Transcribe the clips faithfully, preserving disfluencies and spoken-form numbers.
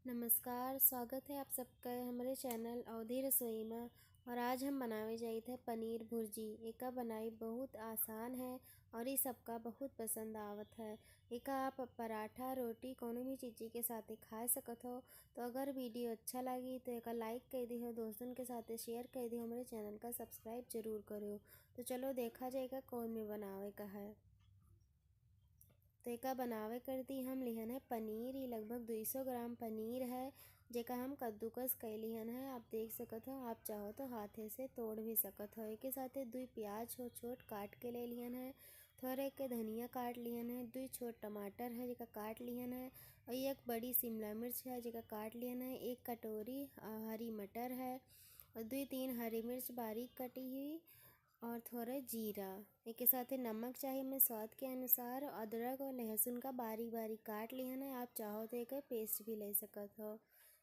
नमस्कार, स्वागत है आप सबका हमरे चैनल अवधी रसोई में। और आज हम बनावे जाइत है पनीर भुर्जी। एका बनाई बहुत आसान है और ई सबका बहुत पसंद आवत है। एका आप पराठा, रोटी, कौनो भी चीज़ी के साथे खा सकत हो। तो अगर वीडियो अच्छा लागी तो एका लाइक कर दिहो, दोस्तन के साथे शेयर कर दिहो, हमरे चैनल का सब्सक्राइब जरूर करो। तो चलो देखा जाए एका कौन में बनावे का है। तो एका बनावे करती हम लिहन है पनीर, ई लगभग दुई सौ ग्राम पनीर है, जेका हम कद्दूकस कर लिहन है। आप देख सकत हो, आप चाहो तो हाथे से तोड़ भी सकत हो। एके साथे दुई प्याज छोट छोट काट के ले लिहन है, थोड़े के धनिया काट लिहन है, दुई छोट टमाटर है जेका काट लिहन है, और एक बड़ी शिमला मिर्च है जेका काट लिहन है, एक कटोरी, अ, हरी मटर है, और दुई तीन हरी मिर्च बारीक कटी हुई, और थोड़े जीरा। एके साथे नमक चाहिए हमें स्वाद के अनुसार। अदरक और लहसुन का बारीक बारीक काट लिहन है, आप चाहो तो एकर पेस्ट भी ले सकत हो।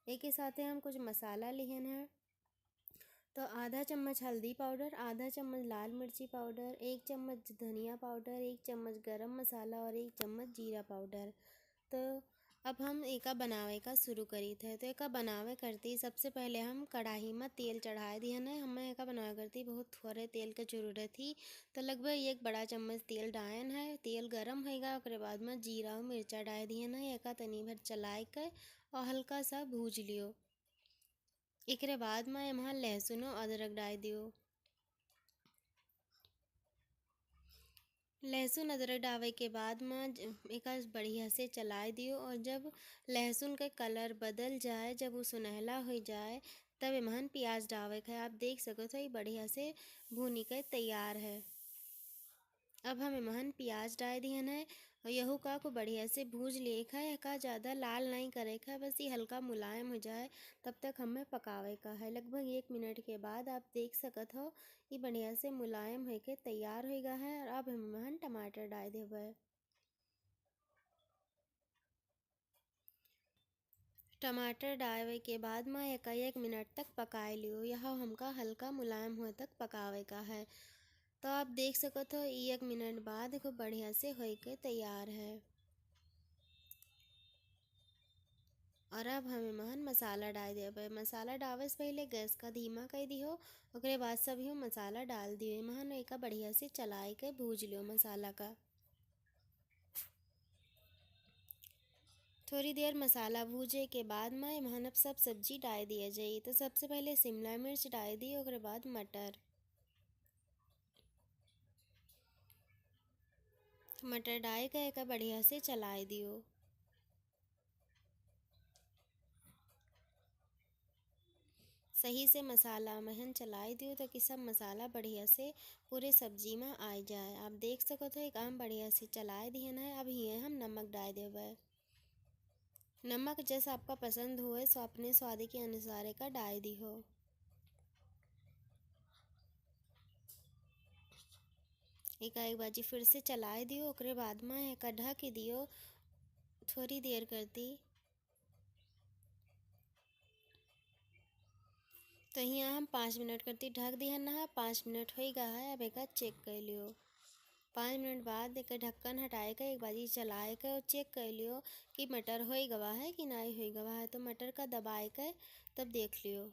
एके साथे हम कुछ मसाला लिहन है, तो आधा चम्मच हल्दी पाउडर, आधा चम्मच लाल मिर्ची पाउडर, एक चम्मच धनिया पाउडर, एक चम्मच गरम मसाला और एक चम्मच जीरा पाउडर। तो अब हम एका बनावे का शुरू करीत है। तो एका बनावे करती सबसे पहले हम कढ़ाई में तेल चढ़ाए दिहन है। हमें एका बनावे करती बहुत थोड़े तेल के जरूरत ही, तो लगभग एक बड़ा चम्मच तेल डायन है। तेल गरम होइगा, ओकरे बाद में जीरा और मिर्चा डाल दिहन है। एका तनी भर चलाए के और हल्का सा भूज लियो। एकरे बाद में एम्हा लहसुन और अदरक डाल दियो। लहसुन अदरक डावे के बाद में ज-, एका बढ़िया से चलाए दियो और जब लहसुन के कलर बदल जाए, जब वो सुनहला हो जाए, तब एम्हन प्याज डावे के है। आप देख सकत हो, ये बढ़िया से भूनी के तैयार है। अब हम एम्हन प्याज डाल दिहन है और यहू का को बढ़िया से भूज लिए के है। एका ज़्यादा लाल नहीं करे के है, बस ये हल्का मुलायम हो जाए, तब तक हमें पकावे का है। लगभग एक मिनट के बाद आप देख सकत हो, ये बढ़िया से मुलायम होके तैयार हो गया है। और अब हम एम्हन टमाटर डाल देबे। टमाटर डाले के बाद में एका एक मिनट तक पकाए लियो। यह हमका हल्का मुलायम होए तक पकावे का है। तो आप देख सकत हो, ई एक मिनट बाद खूब बढ़िया से होए के तैयार है। और अब हम एमहन मसाला डाल देबे। मसाला डाले से पहले गैस का धीमा कर दिहो, ओकरे बाद सभी मसाला डाल दियो। एमहन एका बढ़िया से चलाए के भूज लियो मसाला का। थोड़ी देर मसाला भूजे के बाद में एमहन अब सब सब्जी डाल दिया जाई। तो सबसे पहले शिमला मिर्च डाल दी, ओकरे बाद मटर। मटर डाल के एका बढ़िया से चलाए दियो। सही से मसाला महन चलाए दियो, ताकि सब मसाला बढ़िया से पूरे सब्जी में आ जाए। आप देख सकत हो, एक आम बढ़िया से चलाए दिहन है। अब हिये हम नमक डाल देबे। नमक जैसा आपका पसंद होए, सो अपने स्वाद के अनुसार एका डाल दिहो। एका एक बाजी फिर से चलाए दियो, ओकरे बाद में एका ढक दियो थोड़ी देर करती। तो हियाँ हम पाँच मिनट करती ढक दिहन ना, पाँच मिनट हो गया है। अब एका चेक कर लियो। पाँच मिनट बाद एकर ढक्कन हटाए के एक बाजी चलाए के और चेक कर लियो कि मटर होई गवा है कि नाई होई गवा है। तो मटर का दबाए के तब देख लियो।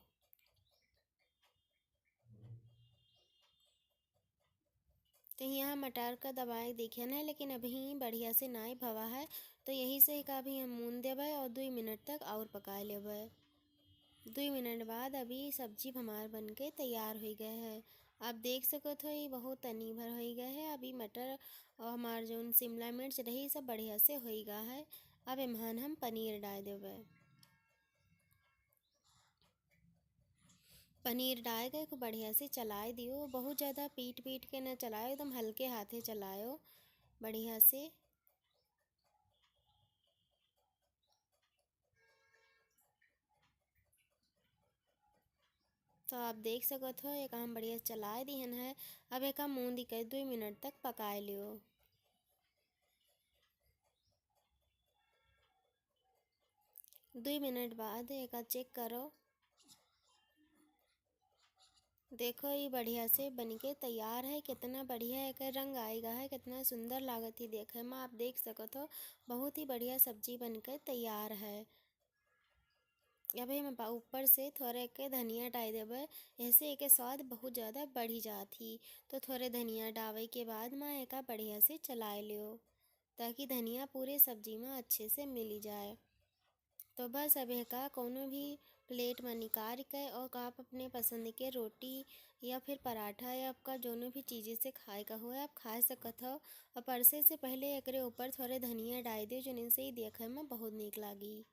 तो यहाँ मटर का दबाए देखे ना, लेकिन अभी बढ़िया से नाई भवा है, तो यही से एका अभी हम मून देबे और दुई मिनट तक और पका लेबे। दुई मिनट बाद अभी सब्जी हमार बन के तैयार हो गए है। आप देख सकत हो, ये बहुत तनी भर हो गए है। अभी मटर और हमार जौन शिमला मिर्च रही, सब बढ़िया से हो गया है। अब एमहन हम पनीर डाल देबे। पनीर डाल के खूब बढ़िया से चलाए दियो। बहुत ज़्यादा पीट पीट के ना चलायो, एकदम हल्के हाथे चलायो बढ़िया से। तो आप देख सकत हो, एका हम बढ़िया से चलाए दिहन है। अब एका मूंद के दुई मिनट तक पकाए लियो। दुई मिनट बाद एका चेक करो। देखो, ये बढ़िया से बन के तैयार है। कितना बढ़िया एकर रंग आएगा है, कितना सुंदर लागत ही देखे में। आप देख सकत हो, बहुत ही बढ़िया सब्जी बन के तैयार है। अब एमे पा-, ऊपर से थोड़े के धनिया डाइ देबे, एहसे एके स्वाद बहुत ज्यादा बढ़ी जात ही। तो थोड़े धनिया डावे के बाद मा एका बढ़िया से चलाए लियो, ताकि धनिया पूरे सब्जी मा अच्छे से मिली जाए। तो बस अब एका कौनो भी plate मा निकाल के और आप अपने पसंद के रोटी या फिर पराठा या आपका जौनो भी चीज़ से खाए का होए, आप खा सकत हो। और परसे से पहले एकरे ऊपर थोड़े धनिया डाइ दियो, जौन से ही देखे मा बहुत नीक लागी।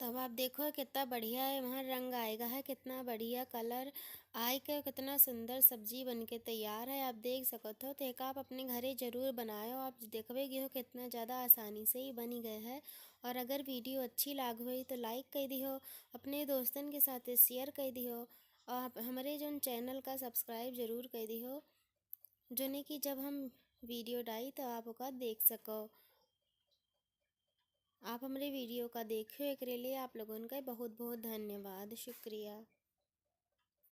तब आप देखो कितना बढ़िया एमा रंग आएगा है, कितना बढ़िया colour आए के, कितना सुंदर सब्जी बन के तैयार है। आप देख सकत हो, तो एका आप अपने घरे जरूर बनायो। आप देखबे कि हो कितना ज्यादा आसानी से ही बनी गए है। और अगर video अच्छी लाग होई तो like कर दिहो, अपने दोस्तन के साथ share कर दिहो। और आप हमरे जौन channel का subscribe जरूर कर दिहो, जोने कि जब हम video डाई तो आप ओका देख सको। आप हमरे video का देखियो, एकरे लिए आप लोगन का बहुत बहुत धन्यवाद, शुक्रिया।